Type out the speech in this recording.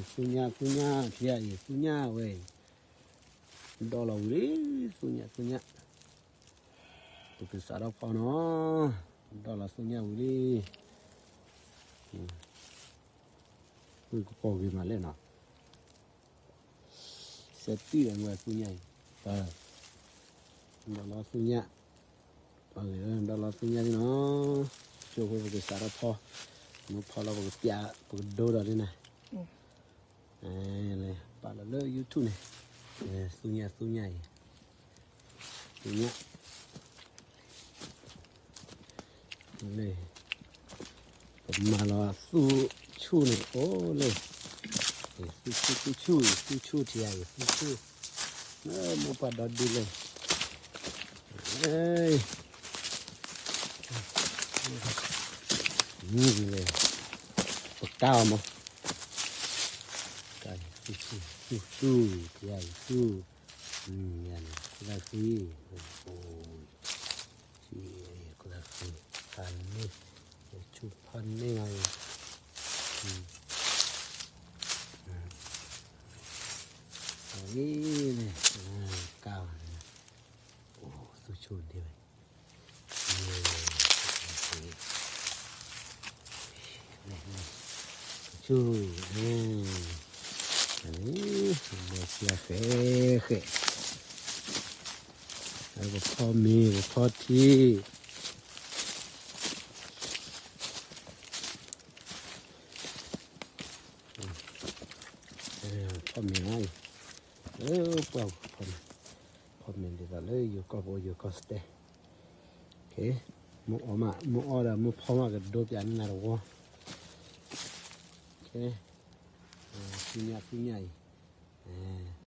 သူညၣ်သူညၣ် ထံအံၤ သူညၣ်ဝဲအံၤ, ဒီလီၤဝံၤလံ, သူညၣ်သူညၣ်, ပကစးထီၣ်ဖီနီၤ, ဒီလီၤသူညၣ်ဝံၤလံ, ဝံၤကပီၤဂ့ၤမးလဲၣ်နီၤ. စဲးတံၢ်ဒီးဝဲသူညၣ်အံၤ, ဒီလီၤသူညၣ်, ပှၤဂ့ၤဒီလီၤသူညၣ်လံနီၤ, ကၠိဖိပကစးထီၣ်ဖီ, မ့ၢ်ဖီလီၤပကပျး ပကဒိဒီးန့ၣ်နၤ, လဲၤပာ်လီၤလၢ YouTube န့ၣ်, သူညၣ်သူညၣ်အံၤ, သူညၣ် လၢ ပမၤလီၤသူၣ်ဆူၣ်န့ၣ် အိၣ်လၢ သူၣ်ဆူၣ် သူၣ်ဆူၣ် သူၣ်ဆူၣ်ထံအံၤ သူၣ်ဆူၣ်, လၢမိၢ်ပှၢ်ဒီဒူၣ်လၢ လဲ ပကါအီၤမး, ကါအံၤ သူၣ်ဆူၣ် သူၣ်ဆူၣ်ထံအံၤ သူၣ်, ယၤန့ၣ် ခိၣ်သၣ်ဃံ, အိၣ် ခိၣ်သၣ်ဃံ, ဖးန့ၢ်, ဆူၣ်ဖးန့ၢ်အံၤ, အဝဲန့ၣ် ကါအီၤန့ၣ်, အိၣ် သူၣ်ဆူၣ်ဒ့ဝဲ, ဆူၣ်, အန့ၣ် ဘီစံဃဲဃဲ, ပဖီမ့ၤ ပဖီထံ ဖီမ့ၤလီၤအံၤ, လၢပှၢ်ပူၤဖီမ့ၤ, ဖီမ့ၤဒ်သိးလၢယိၤကီၢ်ပူၤ ယိၤကီၢ်စတဲ, မ့ၢ်အီၣ်မး မ့ၢ်အီၣ်ဒီးမ့ၢ်ဖီမးကဒိပျးန့ၢ်နၤတဝီ, ဆူညၣ်ဆူညၣ်အံၤ,